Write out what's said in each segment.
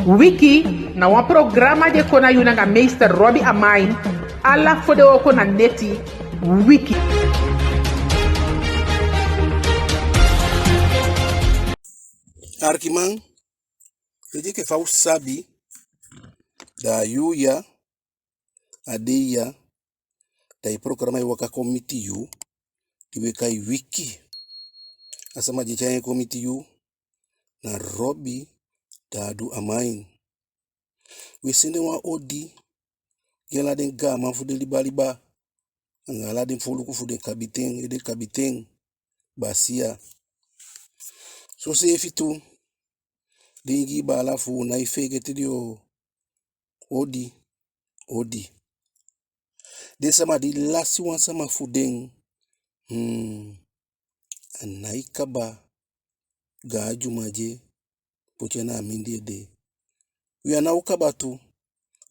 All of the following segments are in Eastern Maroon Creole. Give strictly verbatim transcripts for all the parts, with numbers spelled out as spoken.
Wiki na wan programa di e kon na yu nanga meester Robbie Amain, ala fodewooko na neti. Wiki. Arkiman, enke fa u sabi, da a yuu ya, a dei ya, da i programa e waka kon miti yu, di we kai Wiki. A sama di e tyai en kon miti yu, na Robbie Dadu Amain. We sende wan odi gi ala den gaaman fu den liba liba, anga ala den foluku fu den, kabiten, ede kabiten, basiya. Soseefi tu, den Ingii baala fu u, ná i feegete den o. Odi, odi. Den sama di lasi wan sama fu den, hmm, a nái kaba. Gaan dyuman di e poti ana a mindii ede. We, a ná o kaba tu.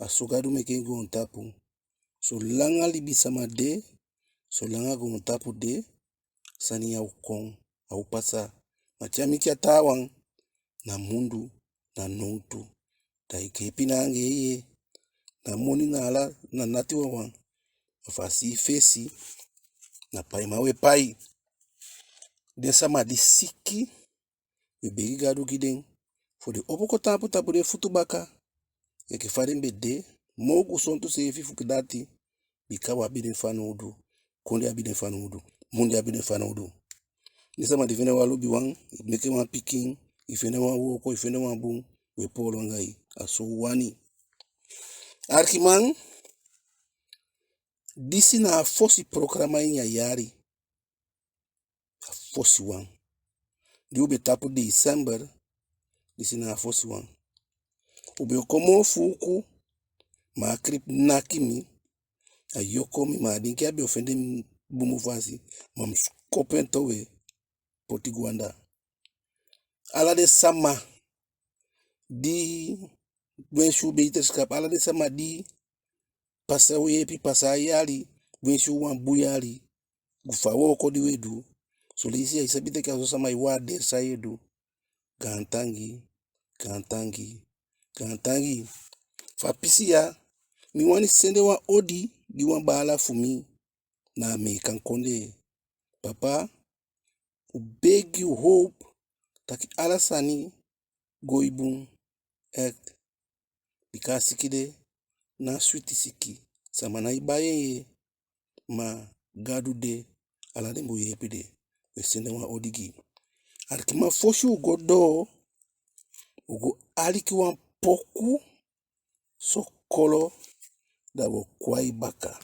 A so Gadu meke goontapu. Solanga libisama de, solanga goontapu de, sani ya o kon, a o pasa. Ma te a miti a taawan, na mundu, na nowtu. Da i ke pina anga en, na moni na ala, na nati wawan. A fasi fesi, na paiman we pai. Den sama di siki, we begi Gadu gi den, fu den opo kon taampu tapu den futu baka, enke fa den be de, moo gusontu seefi fu dati, bika u abi den fanowdu, kondee abi den fanowdu, mundu abi den fanowdu. Den sama di fende wan lobiwan, i meke wan pikin, i fende wan wooko, i fende wan bun, we poolo anga i, a so u wani. Arkiman, disi na a fosi programa ini a yali. A fosi wan. Di u be tapu december, disi na a fosi wan. U be o kon moo fuuku, ma a krip naki mi, a yoko mi, ma a denki a be o fende mi bunbun fasi, ma mi sikopu en towe poti go anda. Ala den sama di wensi u beterschap, ala den sama di pasa u yeepi, pasa a yali, wensi u wan bun yali, fu a wooko di we du. Son leisi ya i sabi taki a so sama e waardeer san ye du. Gaantangi, gaantangi, gaantangi. Fu a pisi ya, mi wani sende wan odi gi wan baala fu mi na Ameekan Kondee. Papa, u begi, u howpu taki ala sani go i bun, echt. Bika a siki de, ná switi siki. Sama nái bai en ye, ma Gadu de, ala den bun yeepi de. We sende wan odi gi. Arkiman, fosi u go doo, u go aliki wan poku, Sokolo, da wo kon a i baka.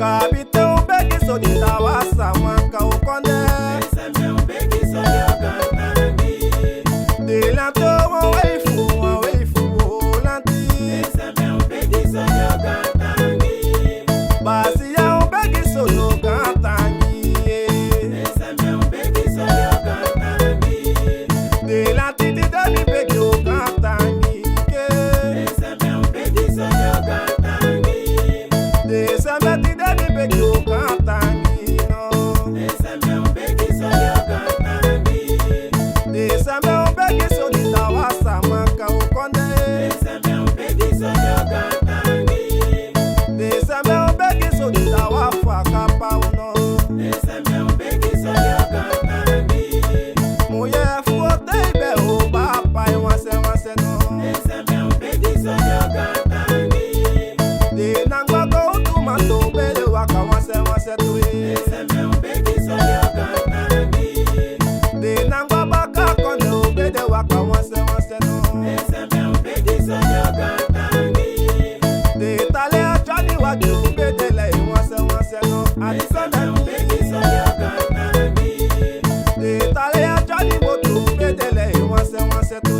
Kabiten u begi soni, taawan sama kan u kondee. De lanti o wan wei fu, wan wei fu o lanti. Basiya u begi soni, o gaantangi. De lanti tide mi begi, o gaantangi. Desemba tide mi begi, o gaantangi no. Desemba u begi soni, taawan sama kan u kondee. Desemba u begi soni, taawan faka pa u no. Mujee fu o tei be o baa pai wanse wanse no. Den nangba gowtu man tu be de waka wanse wanse tu. Den nangba baka kondee u be de waka wanse wanse no. Den tale a tyani wagi u be de lei wanse wanse no. A di sani. Den tale a tyani moto u be de lei wanse wanse tu.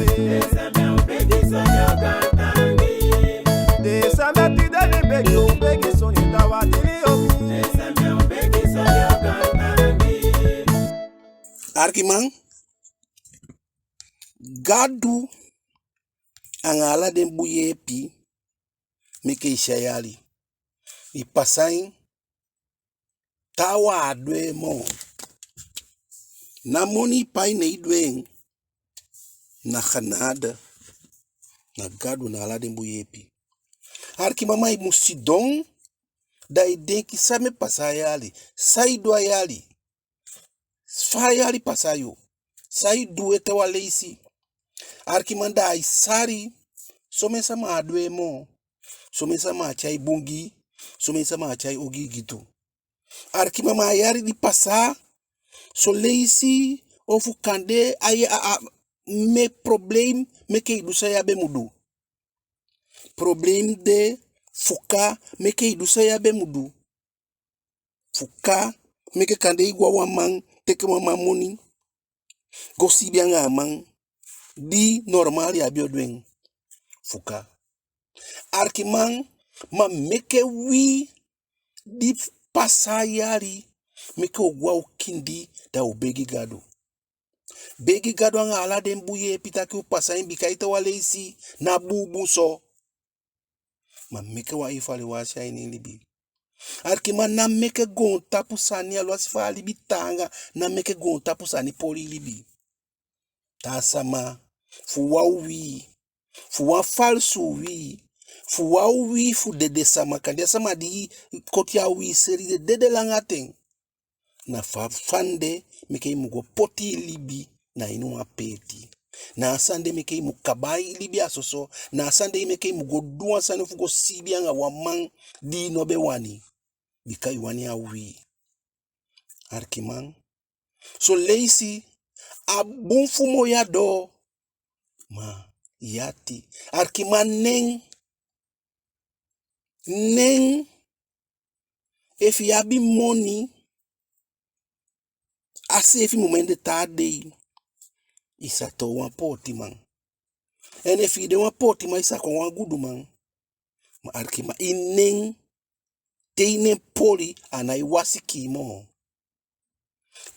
Desemba tide mi begi, u begi soni, taawan dili o mi. Alikiman, Gadu anga ala den bun yeepi meke i si a yali. I pasa en, taawan á du en moo. Ná moni i pai ne i du en. Na genade. Na Gadu, na ala den bun yeepi. Alikiman, ma i mu sidon, da i denki san mi pasa a yali. San i du a yali? Fa a yali pasa yu? San i du ete wan leisi? Alikiman, da ai sali. Somen sama á du en moo. Somen sama á tyai bun gi. Somen sama á tyai ogii gi tu. Alikiman, ma a yali di pasa, son leisi ofu kande a, a, a, mi problem meke i du san ya be mu du. Problem de, fuka meke i du san ya be mu du. Fuka meke kande i go a wan man, teke wan man moni, go siibi anga a man, di normaal ya be o du en. Fuka. Alikiman, ma meke wi di pasa a yali, meke u go a u kindi, da u begi Gadu. Begi Gadu anga ala den bun yeepi taki u pasa en, bika ete wan leisi ná bunbun so. Ma meke wan evaluatie a ini i libi. Alikiman, ná meke goontapu sani, aluwasi fa a libi taanga, ná meke goontapu sani poli i libi. Taa sama, fu wan uwii, fu wan falisi uwii, fu wan uwii fu dede sama, kande a sama di koti a uwii seli de dede langa ten. Na fa a sani de meke i mu go poti i libi na ini wan peeti. Na a sani de meke i mu kaba i libi a soso. Na a sani de meke i mu go du wan sani fu go siibi anga wan man di i no be wani. Bika i wani a uwii. Alikiman, son leisi a bun fu moi a doo, ma i ati. Alikiman, nen, nen, efu i abi moni, a seefi momenti de, taa dei i sa toon wan pootiman. En efu i de wan pootiman, i sa kon wan guduman. Ma alikiman, i nen, te i nen poli, a nái wasi kiin moo.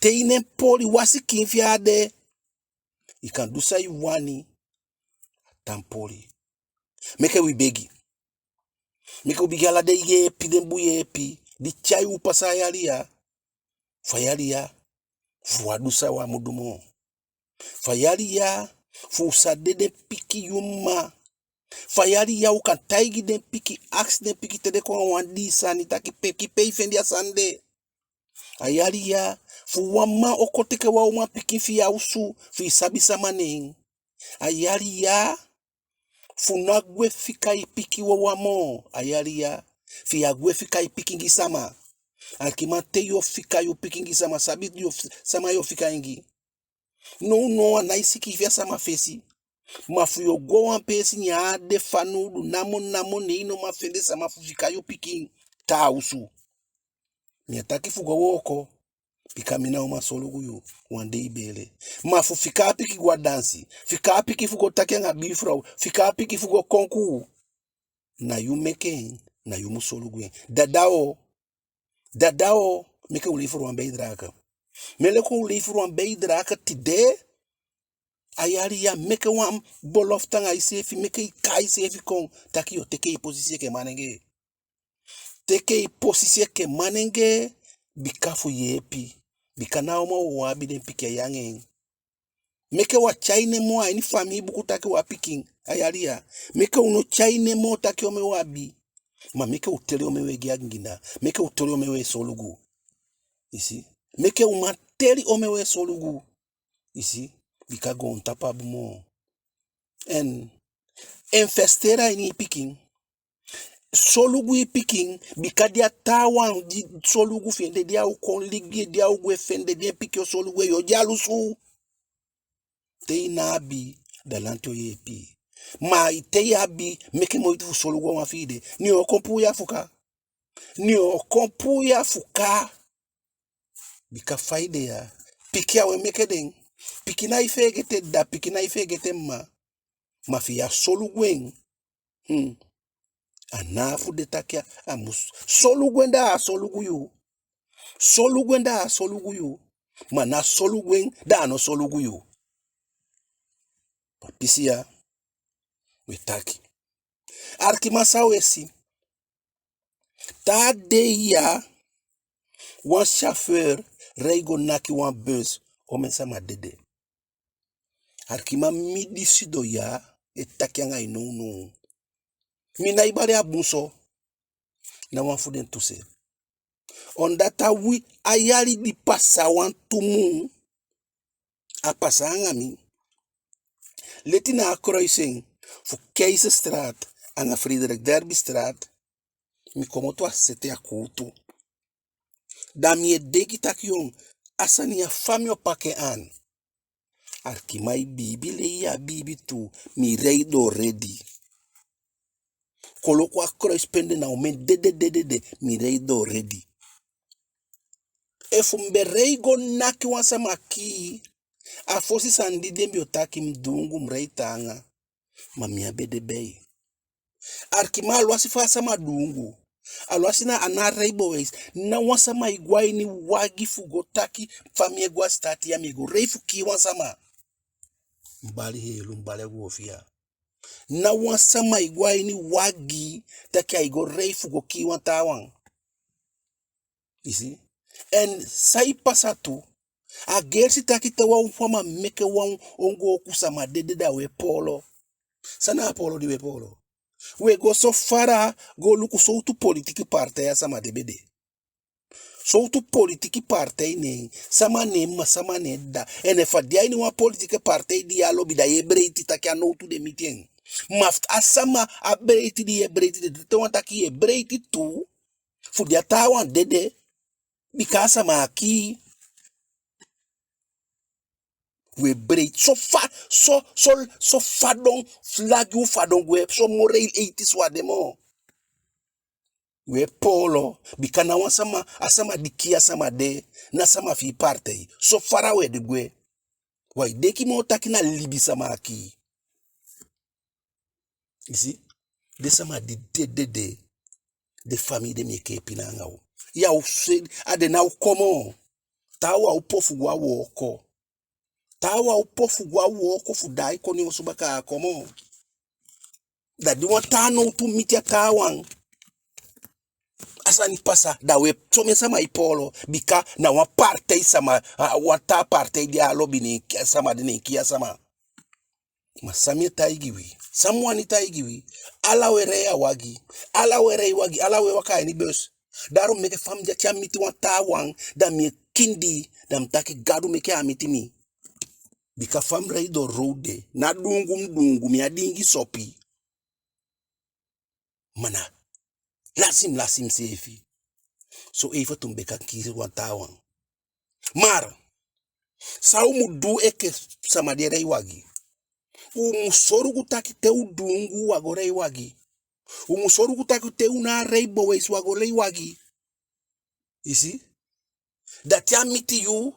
Te i nen poli, wasi kiin fi en á de. I kan du san i wani, a tan poli. Meke wi begi. Meke u begi ala den yeepi, den bun yeepi di tyai u pasa a yali ya. Fu a yali ya, fu u á du san u á mu du moo. Fu a yali ya, fu u sa de den pikin yu mma. Fu a yali ya u kan taigi den pikin, akisi den pikin te den kon a wan dii sani taki: "Pikin, pe i fende a sani de?" A yali ya, fu wan man o kon teke wan umanpikin fi i a osu, fi i sabi sama na en. A yali ya, fu ná gwe fika i pikin wawan moo. A yali ya, fi i á gwe fika i pikin gi sama. Alikiman, te yu o fika yu pikin gi sama, sabi yu o f-, sama yu o fika en gi. Nownow a nái sikiifi a sama fesi. Ma fu yu o go a wan peesi, ne a á de fanowdu, namo namo, ne i no man fende sama fu fika yu pikin taa osu. Mi á taki fu go wooko, bika mi ná o man solugu yu wan dei beele. Ma fu fika a pikin go a dansi, fika a pikin fu go taki anga bifrow, fika a pikin fu go konkuu, na yu meke en, na yu mu solugu en. Dada o, dada o, meke u lever wan bijdrage. Mi e leki u lever wan bijdrage tide, a yali ya, meke wan belofte anga iseefi, meke i kai iseefi kon, taki yo teke i posisi enke manenge. Teke i posisi enke manenge, bika fu yeepi. Bika ná a uman wawan abi den pikin ya anga en. Meke u á tyai nen moo a ini famii buku taki u abi pikin a yali ya. Meke u no tyai nen moo taki omen u abi. Ma meke u teli omen u e gi a gingina. Meke u teli omen u e solugu. I si? Meke u man teli omen u e solugu. I si? Bika goontapu á bun moo. En investeer a ini i pikin. Solugu i pikin, bika di a taawan di solugu fi en de, di a o kon ligi, di a o gwe fi en de, di en pikin o solugu en, yo dyalusu. Te i ná abi, da lanti o yeepi i. Ma te i abi, meke moiti fu solugu a wan fi i de. Ne en o kon puu i a fuka. Ne en o kon puu i a fuka. Bika fa i de ya, pikin a u e meke den. Pikin nái feegete dda, pikin nái feegete mma. Ma fi i á solugu en, hmm, a ná fu de taki a mus solugu en, da a solugu yu. Solugu en, da a solugu yu. Ma ná solugu en, da a no solugu yu. A pisi ya u e taki. Arkiman, san u e si? Taa dei ya, wan chauffeur rei go naki wan bus, omen sama dede. Arkiman, mi di sidon ya e taki anga i nownow, mi nái bali a bun so. Ná wan fu den tu se. Omdat a wi, a yali di pasa wantu mun, a pasa anga mi. Leti na a kruising fu Keizerstraat anga Frederik Derbystraat, mi komoto a sete a kuutu. Da mi e denki taki, yon, a sani ya, fa mi o paki en aan? Arkiman, i biibi lei, i á biibi tuu, mi rei doo redi. Koloku a kruispunt de, na omen dede, dede, dede, mi rei doo redi. Efu mi be rei go naki wan sama kii, a fosi sani di den be o taki, mi duungu, mi rei taanga. Ma mi á be de bei. Arkiman, alwasi fa a sama duungu, alwasi na a ná rijbewijs, ná wan sama e go a ini wagi fu go taki, fa mi e go a sitaati ya, mi e go rei fu kii wan sama. Mi bali heelu, mi bali a goonfiya. Ná wan sama e go a ini wagi taki ai go rei fu go kii wan taawan. I si? En san e pasa tu, a gersi taki te wan ufaman meke wan ongooku, sama dede, da u e poolo. San na a poolo di u e poolo? U e go so fara go luku sowtu politiki partij a sama de be de. Sowtu politiki partij ne en, sama ne en mma, sama ne en dda. En efu a de a ini wan politiki partij di yu á lobi, da yu e breiti taki a nowtu den miti en. Ma fu a sama, a breiti di yu e breiti de, te wan taki yu e breiti tu, fu di a taawan dede, bika a sama á kii. U e breiti so fa, so, so, so fadon, lagi u fadon gwe, so moreel, ethisch u á de moo. U e poolo, bika ná wan sama, a sama di kii a sama de, ná sama fi i partij. So fara u e de gwe. U á e denki moo taki na libisama a kii. I si? Den sama di dede de, den famii de, mi e kee pina anga u. Ya u se, a de ná o kon moo. Taawan opo fu go a wooko. Taawan opo fu go a wooko fu daai kon ne en osu baka, a á kon moo. Da di wan taa nowtu miti a taawan, a sani pasa, da u e, somen sama e poolo, bika na wan partij sama, a, wan taa partij di a á lobi, ne en kii a sama de, ne en kii a sama. Ma san mi e taigi wi, san mi wani taigi wi, ala u e rei a wagi, ala u e rei wagi, ala u e waka a ini bus. Daarom meke fa mi de, te a miti wan taawan, da mi e kindi, da mi taki Gadu meke a á miti mi. Bika fa mi rei doo road de, ná duungu mi duungu, mi á diingi sopi. Ma na lasi mi lasi miseefi, so even tu mi be kan kii wan taawan. Maar san u mu du enke sama di e rei wagi? U mu solugu taki te u duungu, u á go rei wagi. U mu solugu taki te u ná a rijbewijs, u á go rei wagi. I si? Da te a miti yu,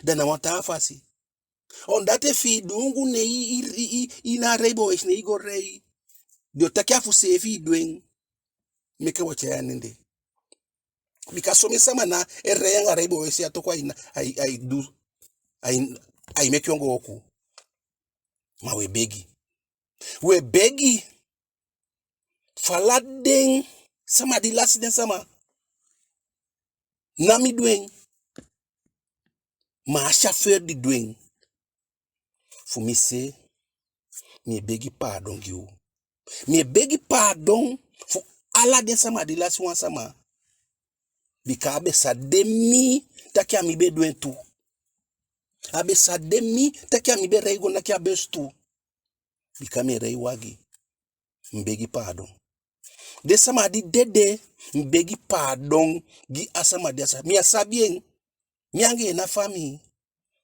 da na wan taa fasi. Omdat efi i dungu ne i, i, i, i, i na a rijbewijs ne i go rei. Den o taki a fu seefi i du en. Meke wi á tyai a nen de. Bika somen sama na e rei anga rijbewijs ya toku ai na, ai, ai du, ai, ai meke ongooku. Ma wi e begi. Wi e begi. Fu ala den sama di lasi den sama. Ná mi du en. Ma a chauffeur di du en. Fu mi se, mi e begi paadon gi u. Mi e begi paadon fu ala den sama di lasi wan sama. Bika a be sa de mi taki a mi be du en tu. A be sa de mi taki a mi be rei go naki a bus tu. Bika mi e rei wagi. Mi begi paadon. Den sama di dede, mi begi paadon gi a sama di a sa-, mi á sabi en. Mi anga en ná famii.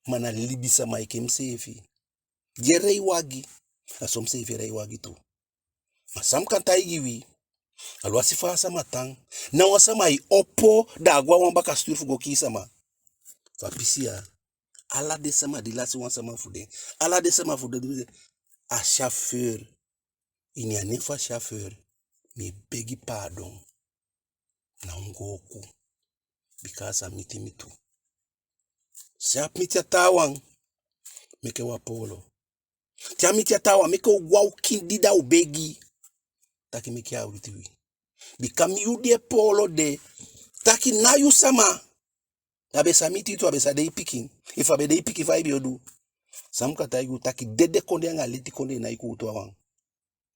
Ma na libisama enke miseefi. Di e rei wagi, a so miseefi e rei wagi tu. Ma san mi kan taigi wi, aluwasi fa a sama tan, ná wan sama e opo da a go a wan baka stuur fu go kii sama. Fu a pisi ya, ala den sama di lasi wan sama fu den, ala den sama fu den, a chauffeur, ini a nen fu a chauffeur, mi e begi paadon. Na ongooku. Bika a sa miti mi tu. Te a miti a taawan, meke wi á poolo. Te a miti a taawan, meke u go a u kindi da u begi. Taki meke a miti wi. Bika mi, yu di e poolo de, taki ná yu sama. A be sa miti i tu, a be sa de i pikin. Efu a be de i pikin, fa i be o du? San mi kan taigi u taki dede kondee anga leti kondee nái kuutu a wan.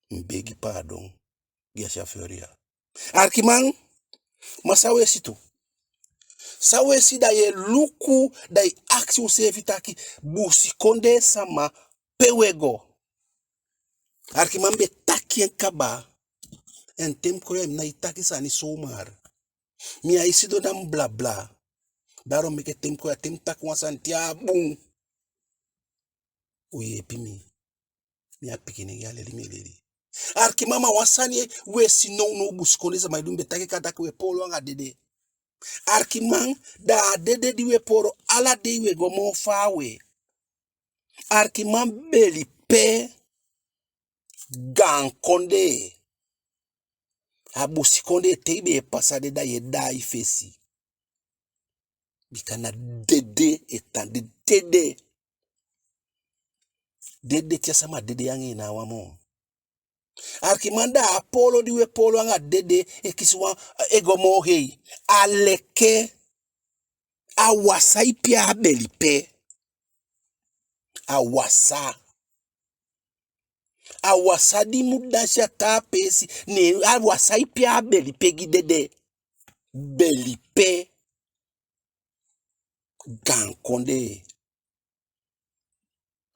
Mi begi paadon gi a chauffeur ya. Arkiman, ma san u e si tu? San u e si? Da yu e luku, da i akisi useefi taki, busikondee sama, pe u e go? Arkiman, mi be taki en kaba. En te mi kon ya, mi nái taki sani zomaar. Mi nái sidon da mi blabla. Daarom meke te mi kon ya, te mi taki wan sani, te a bun, u yeepi mi. Mi a pikinenge, a leli mi e leli. Arkiman, ma wan sani u e si nownow, busikondee sama e du. Mi be taki en kaba taki u e poolo anga dede. Arkiman, da a dede di u e poolo, ala dei u e go moo faawe. Arkiman, beli pe, gaan kondee. A busikondee, te i be e pasa de, da yu e daai fesi. Bika na dede e tan de, dede. Dede, te a sama dede, yu anga en ná wan moo. Arkiman, da a poolo di u e poolo anga dede e kisi wan, e go moo hei. A leke, awasa e pee a beli pe. Awasa. Awasa di mu dansi a taa peesi, ne awasa e pee a beli pe gi dede. Beli pe. Gaan kondee.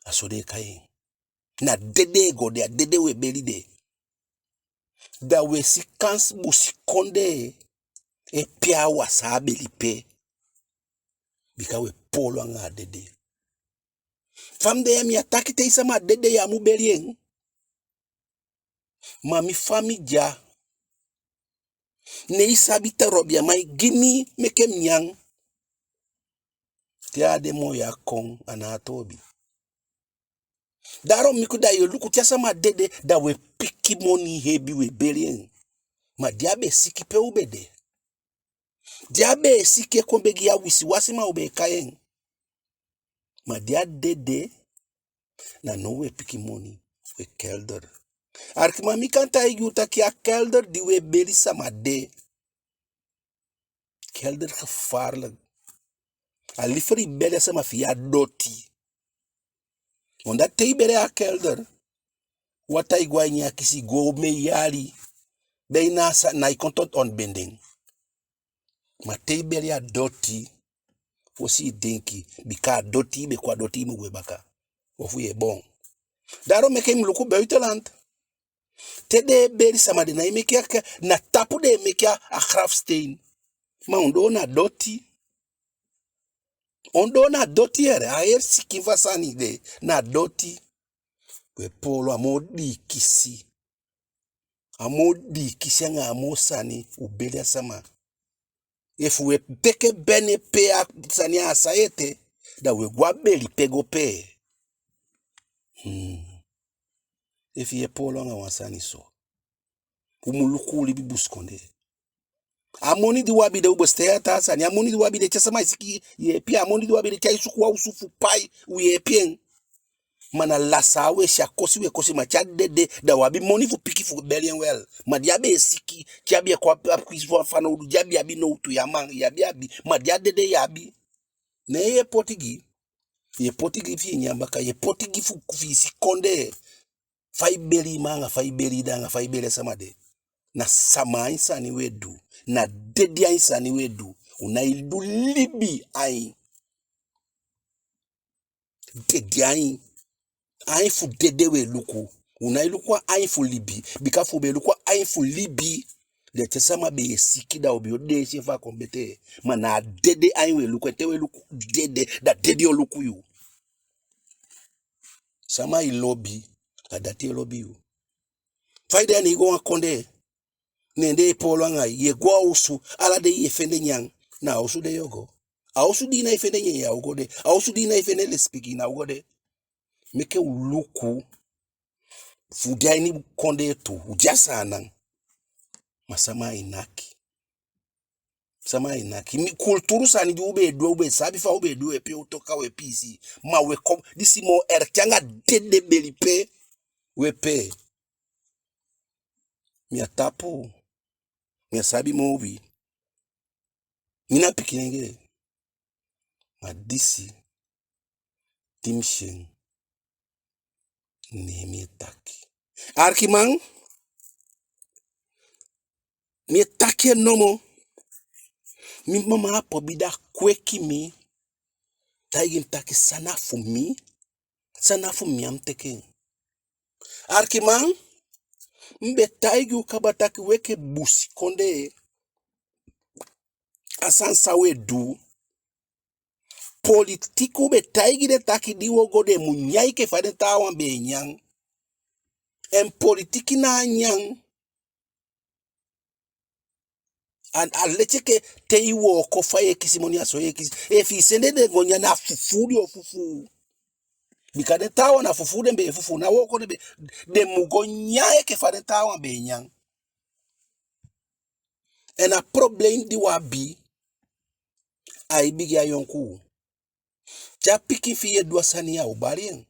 A so den e kai en. Na dede e go de, a dede u e beli de. Da u e si kansi busikondee e pee awasa a beli pe. Bika u e poolo anga a dede. Fa mi de ya, mi á taki te i sama dede yu á mu beli en. Ma mi fa mi de ya, ne i sabi taki lobi a man e gi mi meke mi nyan. Te a á de moo, yu á kon, a ná a toobi. Daarom mi ku, da yu e luku, te a sama dede, da u e piki moni hebi, u e beli en. Ma di a be siki, pe u be de? Di a be e siki e kon begi, a wisiwasiman u be e kai en. Ma di a dede, na now u e piki moni, u e kelder. Arkiman, mi kan taigi u taki a kelder di u e beli sama de, kelder gevaarlijk. A liever i beli a sama fi i a doti. Omdat te i beli a kelder, wataa e go a ini a kisi go omen yali, bijna a sani nái kon tot ontbinding. Ma te i beli a doti, fosi i denki, bika a doti i be kon, a doti i mu gwe baka. Ofu yu e boon. Daarom meke i mu luku buitenland. Te den e beli sama, den nái meke a ke-, na tapu den e meke a, a grafsteen. Ma ondoo na doti. Ondoo na doti, yee, a heri sikin fu a sani de, na doti. U e poolo, a moo dii kisi. A moo dii kisi anga a moo sani u beli a sama. Efu we teke bene pe a sani a sai ete, da we go a beli pe go pee. Hmm. Efu ye poolo anga wan sani so, u mu luku u libi busikondee. A moni di u abi de u be si te a taa sani. A moni di u abi de te sama e siki, yeepi en. A moni di u abi de te ai suku wan osu fu pai, u yeepi en. Ma na lasaa we si a kosi we kosi, ma te a dede, da u abi moni fu piki fu beli en wel. Ma di a be e siki, te a be e kon a, a kisi fu a fanowdu, di a be abi nowtu, ya man, ya be abi. Ma di a dede, ya abi. Ne ye poti gi. Ye poti gi fi i nyan baka, ye poti gi fu, fi i si kondee. Fa i beli i mma anga fa i beli i dda anga fa i beli a sama de. Na sama ain sani we du. Na dede ain sani we du. U nái du libi ain. Dede ain. Ain fu dede we luku. U nái luku a ain fu libi. Bika fu u be luku a ain fu libi, da te sama be e siki, da u be o deesi en fu a kon betee. Ma na a dede ain we luku. En te we luku dede, da dede o luku yu. Sama i lobi, a dati e lobi yu. Fa i de, ne i go wan kondee, ne den e poolo anga i, ye go a osu, ala dei ye fende nyan, na a osu de yo go. A osu di i nái fende nyan, ya o go de. A osu di i nái fende lesipeki, na o go de. Meke u luku, fu u de a ini kondee tu, u de a Saanan. Ma sama e naki. Sama e naki. Mi kulturu sani di u be e du, u be sabi fa u be e du, we pee u toka, we piisii. Ma we kon, disi moo ergi anga dede beli pe we pee. Mi á tapu, mi á sabi moo wi. Mi na pikinenge. Ma disi di mi si en, ne mi e taki. Alikiman, mi e taki en nomo. Mi mama a pobi da kweki mi, taigi mi taki san na fu mi, san na fu mi, a mu teke en. Alikiman, mi be taigi u kaba taki wi enke busikondee, a sani san we du, politiki, u be taigi den taki di wo go den mu nyan enke fa den taawan be e nyan. En politiki ná a nyan. A, a leti enke te i wooko fa ye kisi moni, a so ye kisi. Efi i sende den go nyan, na fufuu den o fufuu. Bika den taawan na fufuu den be e fufuu, ná wooko den be, den mu go nyan enke fa den taawan be e nyan. En a problem di u abi, ai bigin a yonkuu. Te a pikin fi i e du a sani, ya o bali en.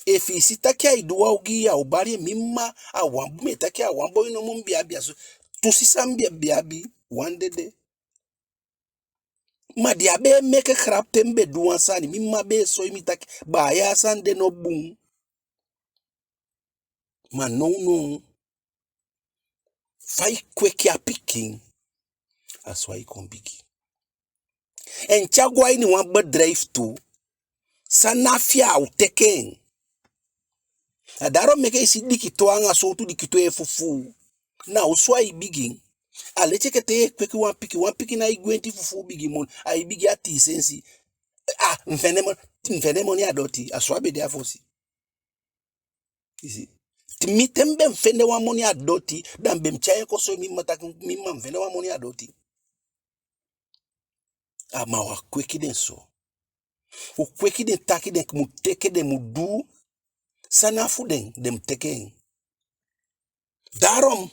Efi i si taki ai du wan ogii, ya o bali en. Mi mma, a wan, mi e taki a wan boi nomo mi be abi a so. Tu sisa mi be abi, wan dede. Ma di a be e meke grap te mi be du wan sani, mi mma be e soi mi taki, baaya, a sani de no bun. Ma nownow, fa i kweki a pikin, a so ai kon bigi. En te a go a ini wan bedrijf tu, san ná fi en, a o teke en. A daarom meke i si dikitoo anga sowtu dikitoo e fufuu. Na osu ai bigin. A leti enke te ye kweki wan pikin, wan pikin nái gwenti fufuu bigi moni, ai bigin a tii sensi. A, mi fende moni, mi fende moni a doti, a so a be de a fosi. I si. Te mi, te mi be mu fende wan moni a doti, da mi be mu tyai en kon soi mi mma taki mi mma, mi fende wan moni a doti. A ma u á kweki den so. U kweki den taki den mu teke, den mu du san na fu den, den mu teke en. Daarom,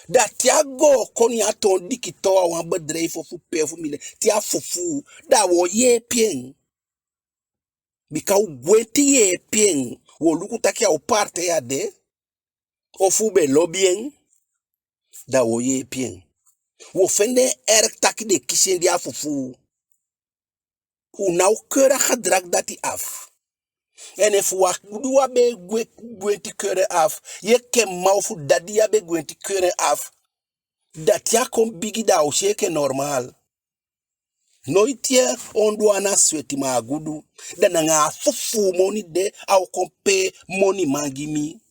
da te a goo kon, ne a toon dikitoo a wan bedrijf ofu pe ofu mile, te a fufuu, da wo yeepi en. Bika u gwenti yeepi en. Wo luku taki a u partij a de, ofu u be lobi en, da wo yeepi en. Wo fende en erg taki den kisi en di a fufuu. U nauwkeurige gedrag dati af. En efu wan gudu wan be gwe-, gwenti keur en af, yu enke mma ofu dda di ya be gwenti keur en af, da te a kon bigi da a o si en enke normaal. Noiti yu e ondoo ana sweti, ma a gudu. Da na anga a fufuu moni de a o kon pee moniman gi mi.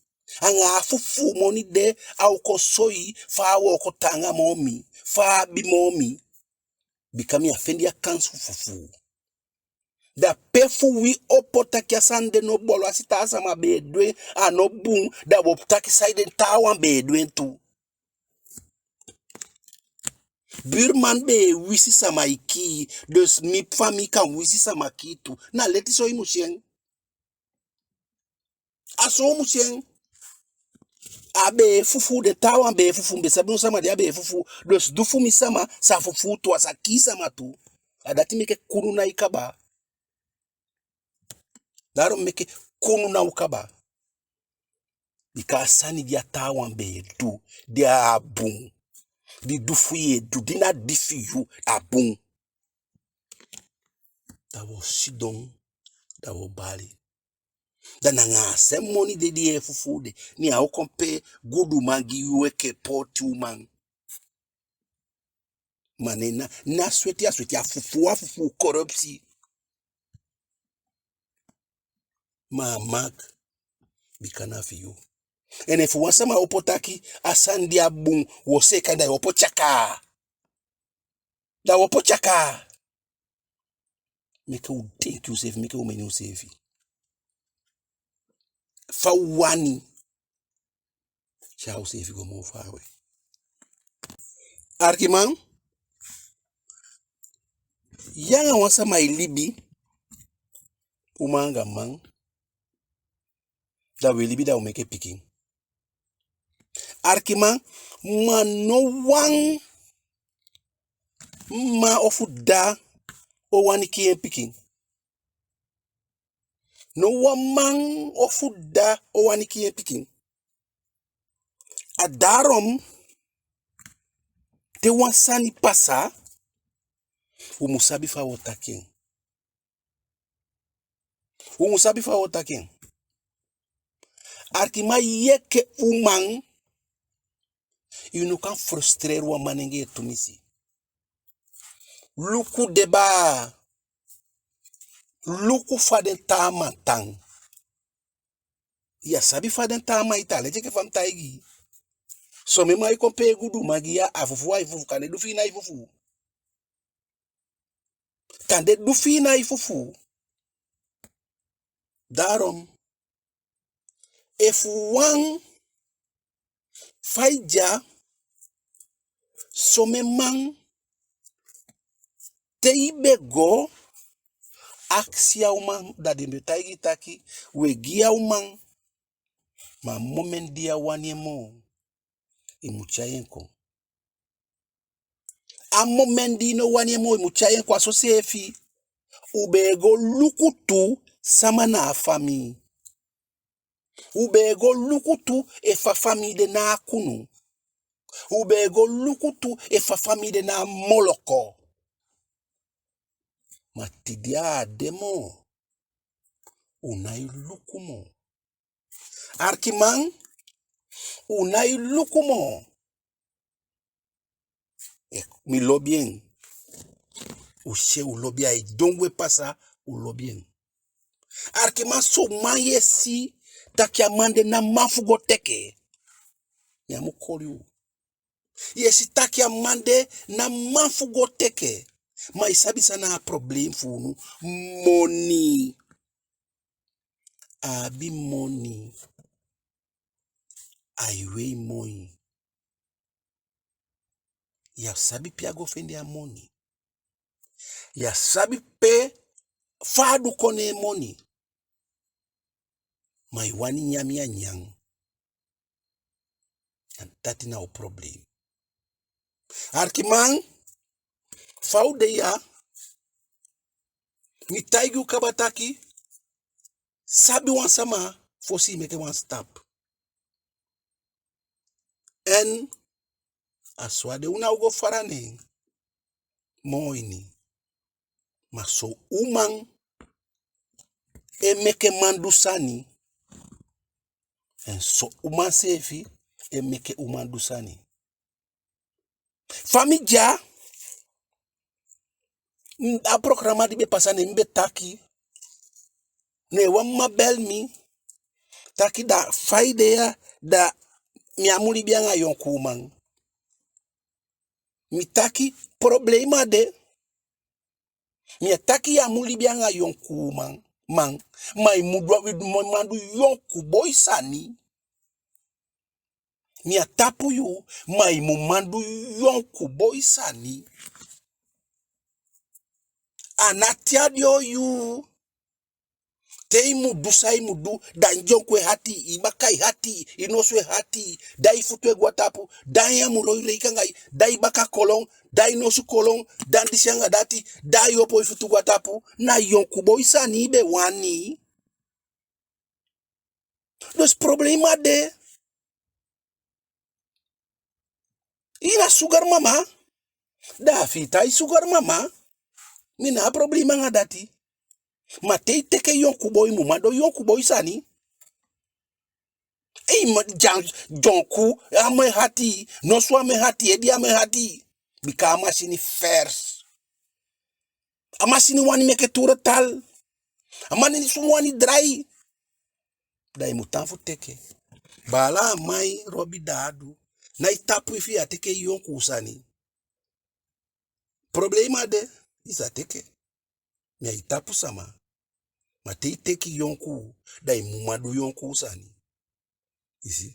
Anga a fufuu moni de a o kon soi fa a wooko taanga moo mi, fa a abi moo mi. Bika mi á fende a kansi fu fufuu. Da pe fu wi opo taki a sani de no bun, a si taa sama be e du en, a no bun, da wo taki saide taawan be e du en tu. Buurman be e wisi sama e kii, dus mi famii kan wisi sama kii tu. Na leti so i mu si en. A so u mu si en. A be e fufuu, den taawan be e fufuu, mi be sabi wan sama di a be e fufuu. Dus du fu mi sama sa fufuu tu, a sa kii sama tu. A dati meke kunu ná e kaba. Daarom meke kunu ná o kaba. Bika a sani di a taawan be e du, di a bun, di du fu yu e du, di ná di fi yu, a bun. Da wo sidon, da wo bali. Da nanga a seefi moni de di yu e fufuu de, ne a o kon pee guduman gi yu enke pooti uman. Ma ne na, na sweti a sweti, a fufuu a fufuu, korupsi. Ma a mag, bika na fi yu. En efu wan sama opo taki a sani di á bun, wo seeka en, da yu opo tyakaa. Da wo opo tyakaa. Meke u denki useefi, meke u meni useefi. Fa u wani tyai useefi go moo faawe. Alikiman, yu anga wan sama e libi, uman anga man, da u e libi, da u meke pikin. Alikiman, ma no wan mma ofu dda o wani kii en pikin. No wan mma ofu dda o wani kii en pikin. A daarom, te wan sani pasa, u mu sabi fa wo taki en. U mu sabi fa wo taki en. Alikiman, yu enke uman, yu no kan frustreer wan manengee tumisi. Luku den baa. Luku fa den taa man tan. Yu á sabi fa den taa man e tan, leti enke fa mi taigi yu. Somen man e kon pee guduman gi yu, a fufuu ai fufuu, kande du fi i nái fufuu. Kande du fi i nái fufuu. Daarom, efu wan fa i de ya, somen man, te i be go akisi a uman, da den be taigi i taki, we gi a uman. Ma a momenti di yu á wani en moo, i mu tyai en kon. A momenti di i no wani en moo, i mu tyai en kon. A soseefi, u be e go luku tu sama na a famii. U be e go luku tu efu a famii de na a kunu. U be e go luku tu efu a famii de na a moloko. Ma tide a á de moo. U nái luku moo. Alikiman, u nái luku moo. Eh, mi lobi en. U si en, u lobi en, ai don we pasa, u lobi en. Alikiman, son man yu e si taki a man de ná man fu go teke. Mi á mu koli u. Yu e si taki a man de ná man fu go teke. Ma i sabi san na a problem fu unu? Moni. A abi moni. Ai wei moi. Yu á sabi pe a go fende a moni. Yu á sabi pe fa a du kon ne en moni. Ma i wani nyan, mi á nyan. A dati na u problem. Alikiman, fa u de ya, mi taigi u kaba taki, sabi wan sama fosi i meke wan stap. En a so a de, u ná o go fala nen moo ini. Ma son uman e meke man du sani. En son uman seefi e meke uman du sani. Fa mi de ya, a programa di be pasa, ne mi be taki, ne wan mma bel mi, taki da fa i de ya, da mi á mu libi anga yonku uman. Mi taki, problema de. Mi á taki yu á mu libi anga yonku uman, man, ma i mu du, i mu man du yonku boi sani. Mi á tapu yu, ma i mu man du yonku boi sani. A ná te a doo yu. Te i mu du san i mu du, da i dyonku e hati, i baka e hati, i nosu e hati, da i futu e go a tapu, da i a mu lon e leiki anga i, da i baka kolon, da i nosu kolon, da disi anga dati, da i opo i futu go a tapu, na yonku boi sani i be wani. Dus problema de. I na sugar mama. Da fi i tan i sugar mama, mi ná a problema anga dati. Ma te i teke yonku boi, i mu man du yonku boi sani. Ei, ma dyan-, dyonku á mu e hati, nosu á mu e hati, ede á mu e hati. Bika a masini vers. A masini wani meke tuur taal. A masini wani drai. Da i mu tan fu teke. Baala Amain, Robi Daadu, ná i tapu efu i á teke yonku sani. Problema de, i sa teke. Mi á i tapu sama. Ma te i teke yonku, da i mu man du yonku sani. I si?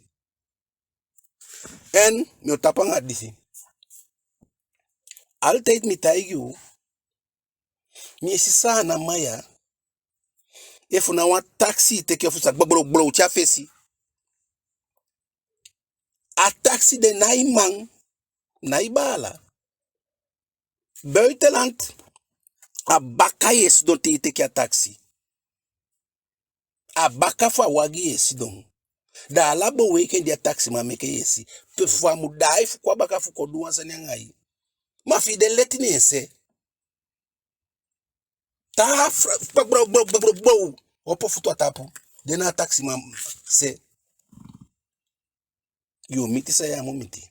En mi o tapu anga disi. Altijd mi taigi u, mi e si Saanan man ya, efu na wan taxi i teke fu sa, gblow, gblow, gblow, te a fesi. A taxi de ná i man, ná i baala. Buitenland, a baka yu e sidon te i teke a taxi. A baka fu a wagi yu e sidon. Da ala beweking di a taximan meke yu e si. Te fu a mu daai fu kon a baka fu kon du wan sani anga i. Ma fi i de leti ne en se. Taa fra-, gbo, gbo, gbo, gbo, gbo. Opo futu a tapu. De na a taximan se. Yu o miti san yu á mu miti.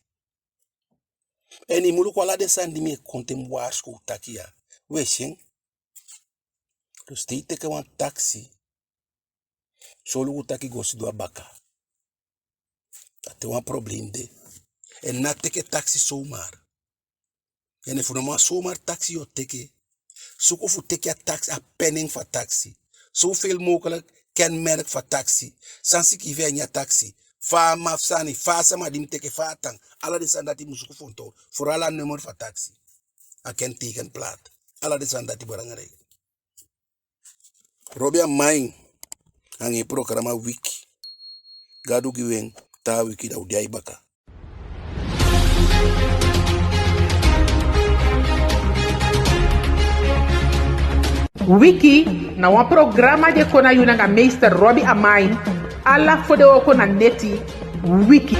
En i mu luku ala den sani di mi e kon te mi waarschuw taki ya. We si en. Dus te i teke wan taxi, solugu taki go sidon a baka. A te wan probleem de. En ná teke taxi zomaar. En efu na wan zomaar taxi yu o teke, suku fu teke a taxi, a penning fu a taxi. Zoveel mogelijk kenmerk fu a taxi. San sikiifi a ini a taxi. Fa a man fu sani, fa a sama di mi teke, fa a tan. Ala den sani dati i mu suku fu ontow. Vooral a nummer fu a taxi. A kentekenplaat. Ala den sani dati belangrijk. Robi Amain, anga en programa Wiki. Gadu gi u en, taa wiki da u de a i baka. Wiki, na wan programa di e kon na yu nanga meester Robi Amain, ala fodewooko na neti. Wiki.